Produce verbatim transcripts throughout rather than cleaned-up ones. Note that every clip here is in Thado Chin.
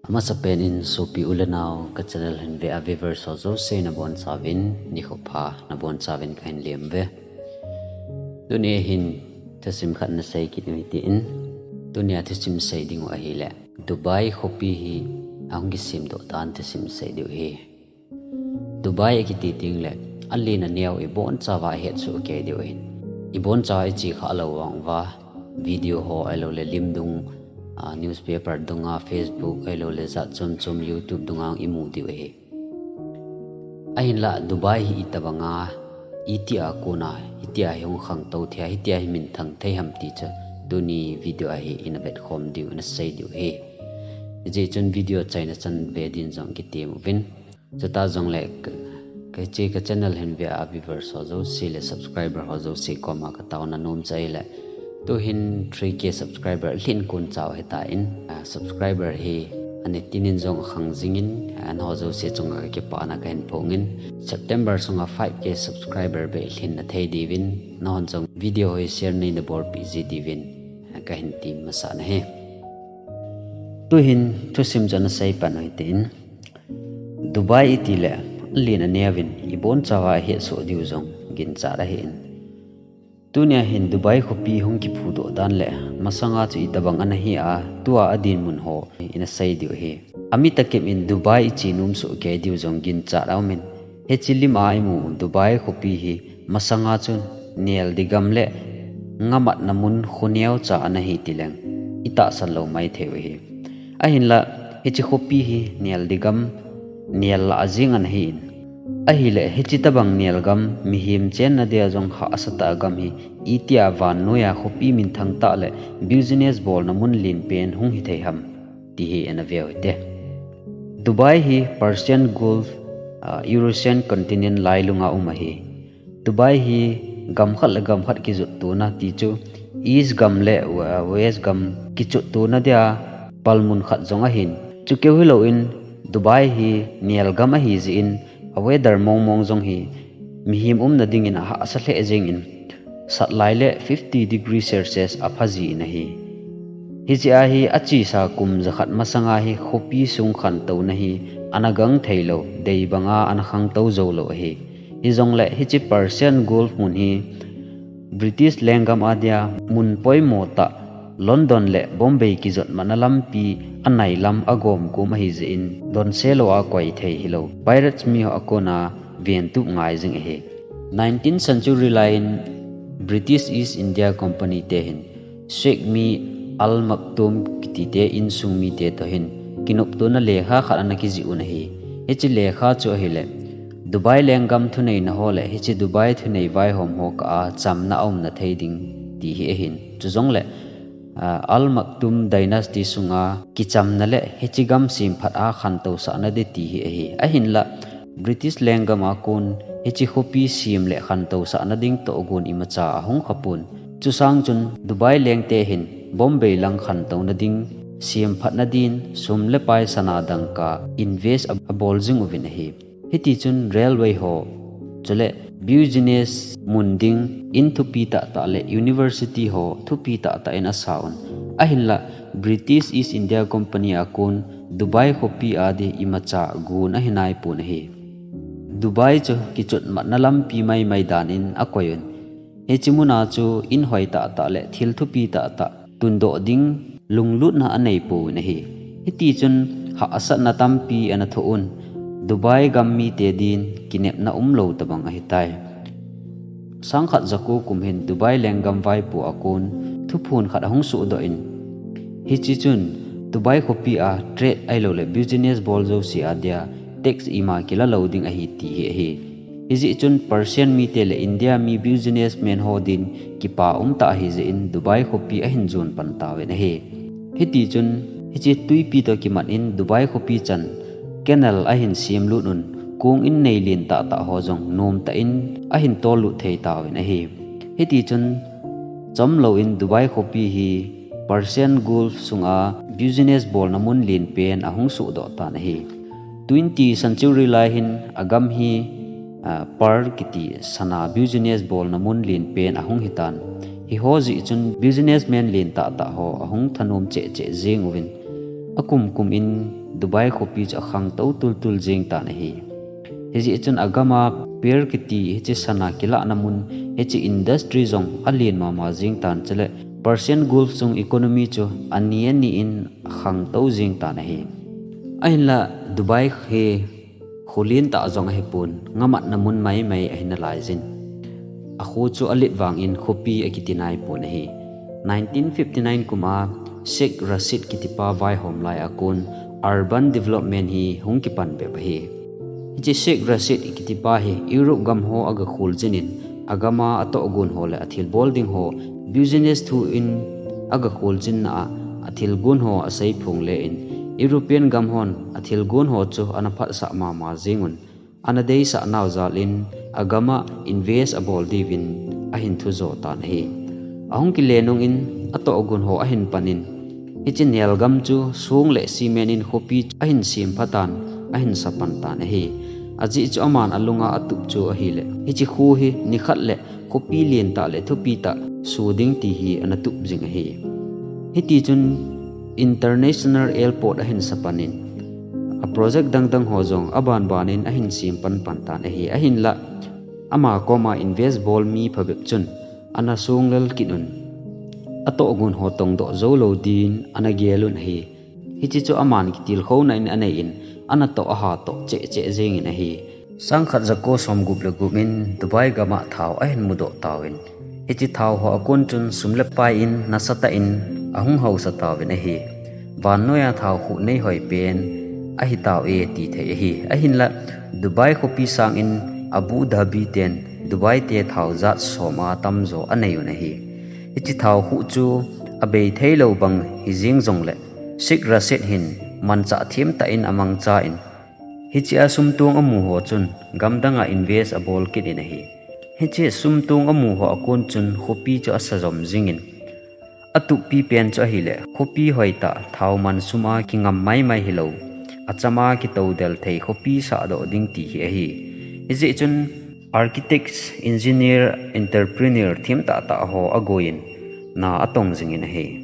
Amasapen in sopi u le nao ka channel hin ve a viewers ho jouse nabonchauvin nikho pha nabonchauvin kahin lem uve. Tuni hin thusim khat nasei kit u hitin, tunia thusim sei ding u ahile Dubai khopi hi ahung kisemdoh dan thusim sei diu ahi. Dubai akiti tengle alen aneo ibonchauva ahetsoh kei diu ahin. Ibonchauva iche khalou vang uva video ho ahiloule lim dung, newspaper dunga, Facebook ahiloule jat chom chom YouTube dunga imu diu ahi. Ahinla Dubai hi itobanga, itia kona hitia hi hung khangtou thei a, hitia hi minthang thei ham ti chu tuni video a hi ina vetkhom diu, ina sei diu ahi. Hijeh chun video chaina chan ve din jong kitem uvin. Chuta jongle hiche ka channel hin ve a viewers ho jouse le subscriber ho jouse koma ka taona nom chu ahile, tuhin three K subscriber lhin kon chau ahitan, subscriber hi anitinin jong akhang jingin, nangho jouse chunga kakipana kahin phongin, September sunga five K subscriber bei lhinna thei diuvin nanghon jong video hi share neina bolpeh ji diuvin kahin tem masat ahi. Tuhin thusim chu ana sei pan u hitin, Dubai itile alen aneovin ibonchauva ahetsoh diu jong ginchat ahin. Tunia hin Dubai khopi hung kiphudoh dan le masanga chu itobang ana hi a, tua adinmun ho ina sei diu ahi. Ami takip in Dubai iche nomsoh kei diu jong ginchat aumin, hiche lima imu Dubai khopi hi masanga chun nel di gam le ngamatna mun khoneocha ana hi tileng itahsan lou maithei u ahi. Ahinla hiche khopi hi nel di gam nel lah a jeng ana hin. Ahile hiche tobang nel gam, mihem chenna dia jong hahsatah a gam hi itia vannoiya khopi minthang tah le business bolna mun lenpen hung hithei ham ti hi ana veu hite. Dubai hi Persian Gulf, Eurasian Continent lailunga um ahi. Dubai hi gam khat le gam khat kijottona ti chu East gam le West gam kijottona dia palmun khat jong ahin. Chukeu hilouvin Dubai hi nel gam ahijeh in a weather mongmong jong hi mihem umna dingin ahahsa lheh jengin, satlai le fifty degree Celsius aphaji in ahi. Hijeh a hi achesa kum jakhat masanga hi khopi sung khantouna hi ana gang theilou, dei banga ana khangtou joulou ahi. Hijongle hiche Persian Gulf mun hi British lenggam a dia mun poimo tah London le Bombay kijotmatna lampi anailam agomgom ahijeh in donselou a koi thei hilou, pirates miho a kona ventup ngai jing ahi. Nineteenth century lai in British East India Company te hin Sheikh mi Al Maktoum kitite insung mite toh hin kinoptona lekha khat ana kijih un ahi. Hiche lekha chu ahile Dubai lenggam thuneina ho le hiche Dubai thunei vaihom ho kah a chamna aumna thei ding ti hi ahin. Chujongle Al Maktoum dynasty sunga kichamna le hiche gam semphat a khantousahna ding ti hi ahi. Ahinla British lenggam a kon hiche khopi sem le khantousahna ding tohgon imacha ahung khapon. Chusang chun Dubai lengte hin Bombay lang khantouna ding semphatna din sum le pai sana dangka invest abol jing uvin ahi. Hitichun railway ho, chule business mun ding in thupi tahtah le university ho thupi tahtah in asaun. Ahinla British East India Company a kon Dubai khopi a ding imacha gon ahinaipon ahi. Dubai chu kichotmatna lampi maimai dan in akoiyun. Hiche muna chu in hoi tahtah le thil thupi tahtah tundoh ding lunglutna aneipouvin ahi. Hitichun hahsatna tampi ana thoh un, Dubai gam mite din kinepna umlou tobang ahitai. Sangkhat jako kum hin Dubai lenggam vaipo a kon thuphon khat ahung sohdoh in, hiche chun Dubai khopi a trade ahiloule business bol jouse a dia tax ima kilalou ding ahi ti hi ahi. Hijeh chun Persian mite le India mi businessman ho din kipa umtah ahijeh in Dubai khopi ahin jon pan tauvin ahi. Hitichun hiche twipi toh kimat in Dubai khopi chan canal ahin semlut un, kong in nei len tahtah ho jong nomtah in ahin tollut thei tauvin ahi. Hitichun chomlou in Dubai khopi hi Persian Gulf sunga business bolna mun lenpen ahung sohdoh tan ahi. Twenty century lai hin agam hi Pearl kiti sana business bolna mun lenpen ahung hitan. Hiho jeh chun businessman len tahtah ho ahung thanom cheh cheh jeng uvin, akum kum in Dubai khopi chu akhangtou tultul jing tan ahi. Hijeh chun agama Pearl kiti hiche sana kilahna mun, hiche industry jong alen mama jing tan, chule Persian Gulf sung economy chu ani ani in akhangtou jing tan ahi. Ahinla Dubai hi kho lentah jong ahipon, ngamatna mun maimai ahi nalaijin. Akho chu alet vangin khopi akiti naipon ahi. Nineteen fifty-nine kum a Sheikh Rashid kitipa vaihom lai a kon urban development hi hung kipan bep ahi. Hiche Sheikh Rashid kitipa hi Europe gam ho aga kholjin in, agama atohgon ho le athilbol ding ho business thu in aga kholjin na a, athilgon ho aseiphong le in, European gam hon athilgon ho chu ana phatsah mama jingun, ana deisah nau jal in agama invest abol diuvin ahin thujo tan ahi. Ahung kile nung in atohgon ho ahin pan in, hiche nelgam chu song le cement in khopi chu ahin sempha tan, ahin sapan tan ahi. Ajeh chu aman alunga atup chu ahile, hiche kho hi nikhat le khopi lentah le thupi tah so ding ti hi ana tup jing ahi. Hitichun International Airport ahin sapan in, a project dangdang ho jong abanban in ahin sempan pan tan ahi. Ahinla ama koma invest bol mi phabep chun ana songlel kit un, atohgon ho tongdoh joulou din ana gelun ahi. Hiche chu aman kitilkhouna in anei in, anatoh ahatoh cheh cheh jengin ahi. Sangkhat jako somgup le gup in Dubai gama thao ahin mudoh tauvin, hiche thao ho akon chun sum le pai in nasatah in ahung hausa tauvin ahi. Vannoiya thao khuh neihoi pen ahitauve tithei ahi. Ahinla Dubai khopi sangin Abu Dhabi ten Dubai te thao jat som a tamjo anei un ahi. Hiche thao khuh chu abei theilou bang hijeng jongle, Sheikh Rashid hin manchah themtah in amangchan, hichea sumtong amu ho chun gamdanga invest abol kit in ahi. Hiche sumtong amu ho akon chun khopi chu asajom jingin, atuppi pen chu ahile, khopi hoitah, thao man sum a kingam maimai hilou, achama kitoudel thei khopi sahdoh ding ti hi ahi. Hijeh chun architects, engineer, entrepreneur themtah tah ho agoiyin na atong jingin ahi.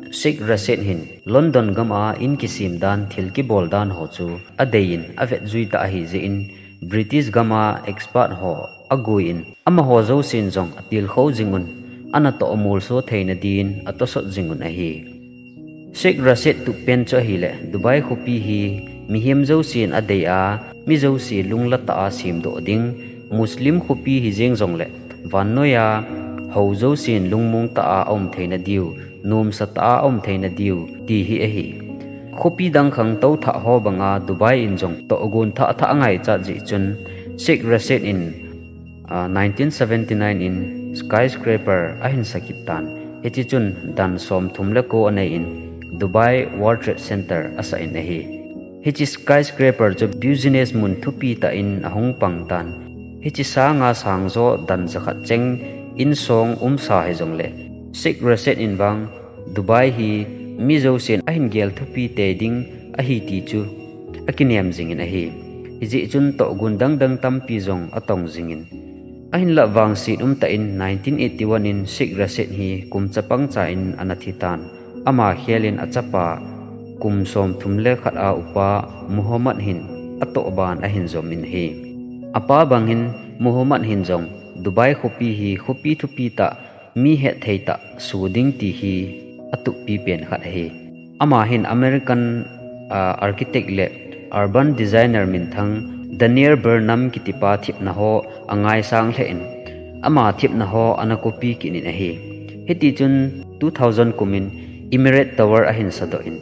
Sheikh Rashid hin London gama in kisem dan, thil kibol dan ho chu adeiyin avetjui tah ahijeh in, British gama expert ho agoiyin, amaho jousen jong atilkhou jingun, anatoh amolso theina din atosot jingun ahi. Sheikh Rashid tuppen chu ahile, Dubai khopi hi mihem jousen adei a, mi jouse lungla tah a semdoh ding, Muslim khopi hijeng jongle, vannoiya hou jousen lungmong tah a aum theina diu, nomsa tah a aum theina diu ti hi ahi. Khopi dang khangtou thah ho banga Dubai in jong tohgon thah thah angaichat jeh chun, Sheikh Rashid in nineteen seventy-nine in skyscraper ahin sakit tan. Hiche chun dan somthum le ko anei in Dubai World Trade Center asah in ahi. Hiche skyscraper chu business mun thupi tah in ahung pang tan. Hiche sanga sangjo dan jakhat cheng in song umsa hijongle, Sheikh Rashid in vang Dubai hi mi jousen ahin gel thupi tei ding ahi ti chu akinem jingin ahi. Hijeh chun tohgon dangdang tampi jong atong jingin, ahinla vangset umtah in nineteen eighty-one in Sheikh Rashid hi kum chapang cha in ana thi tan. Ama khel in achapa kum somthum le khat a upa Muhammad hin atohban ahin jom in ahi. Apa bang hin Muhammad hin jong Dubai khopi hi khopi thupi tah, mi hetthei tah so ding ti hi atuppi pen khat ahi. Ama hin American architect le urban designer minthang Daniel Burnham kitipa thepna ho angaisang lheh in, ama thepna ho ana copy kit in ahi. Hitichun two thousand kum in Emirate Tower ahin sadoh in,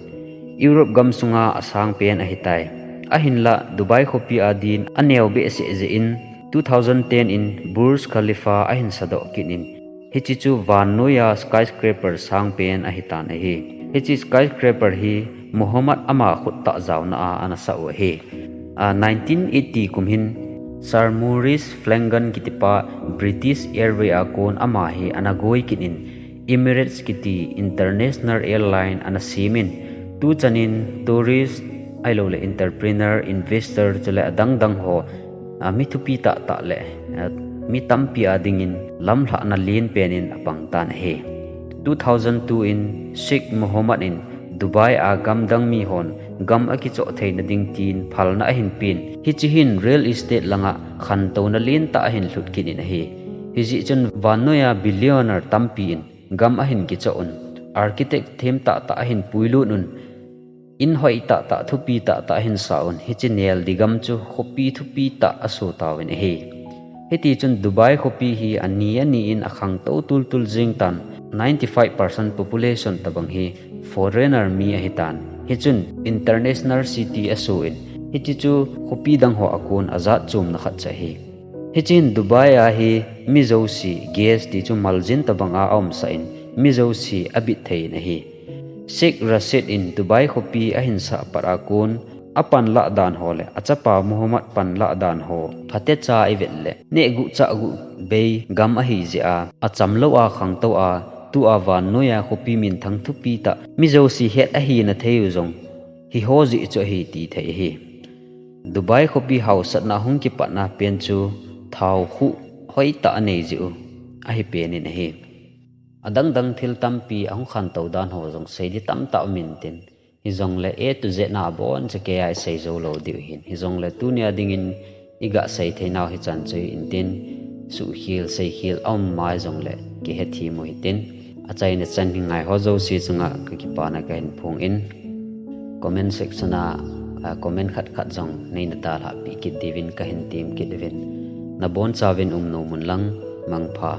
Europe gamsunga asangpen ahitai. Ahinla Dubai khopi a din aneo behseh jeh in, two thousand ten in Burj Khalifa ahin sadoh kit in, hiche chu vannoiya skyscraper sangpen ahitan ahi. Hiche skyscraper hi Muhammad ama khuttah jaona a ana sah u ahi. Nineteen eighty kum hin Sir Maurice Flanagan kitipa British Airways a kon ama hi ana goi kit in, Emirates kiti international airline ana sem in, tuchan in tourist ahilouleh entrepreneur, investor chule adangdang ho mi thupi tahtah le mi tampi a dingin lamlhahna lenpen in apangtan ahi. Two thousand two in Sheikh Mohammed in Dubai a gamdang mihon gam akichoh theina ding tin phalna ahin pen. Hiche hin real estate langa khantouna lentah ahin lhut kit in ahi. Hijeh chun vannoiya billionaire tampi in gam ahin kichoh un, architect them tahtah ahin puilut un, in hoi tahtah, thupi tahtah ahin sa un, hiche Nelldi gam chu khopi thupi tah aso tauvin ahi. Hitichun Dubai khopi hi ani ani in akhangtou tultul jeng tan, ninety five percent population tobang hi foreigner mi ahitan. Hichun international city aso in, hiche chu khopi dang ho a kon ajat chomna khat chu ahi. Hichun Dubai a hi mi jouse guest ti chu maljin tobanga aumsah in, mi jouse abit thei in ahi. Sheikh Rashid in Dubai khopi ahin sah pat a kon, apanlah dan ho leh achapa Mohammed panlah dan ho phatecha ivet leh, nehguh chahguh bei gam ahijeh a, achamlou a khangtou a, tua vannoiya khopi minthang thupi tah, mi jouse het ahina theiu jong hiho jeh chu ahi ti thei ahi. Dubai khopi haosatna hung kipatna pen chu thaokhuh hoitah anei jeh u ahi pen in ahi. Adangdang thil tampi ahung khantou dan ho jong sei di tamtah um intin, hijongleh A to Z na aboncha keiya isei joulou diu ahin. Hijongleh tunia dingin iga sei theinau hichan chu hi intin, suhkhel seikhel aum mai jongleh kihethem u hitin, achaina chan hi ngaiho jouse chunga kakipana kahin phong in, comment section a, a, comment khat khat jong neina dalhah peh kit diuvin kahin tem kit uvin, nabonchauvin um nom un lang, mangpha.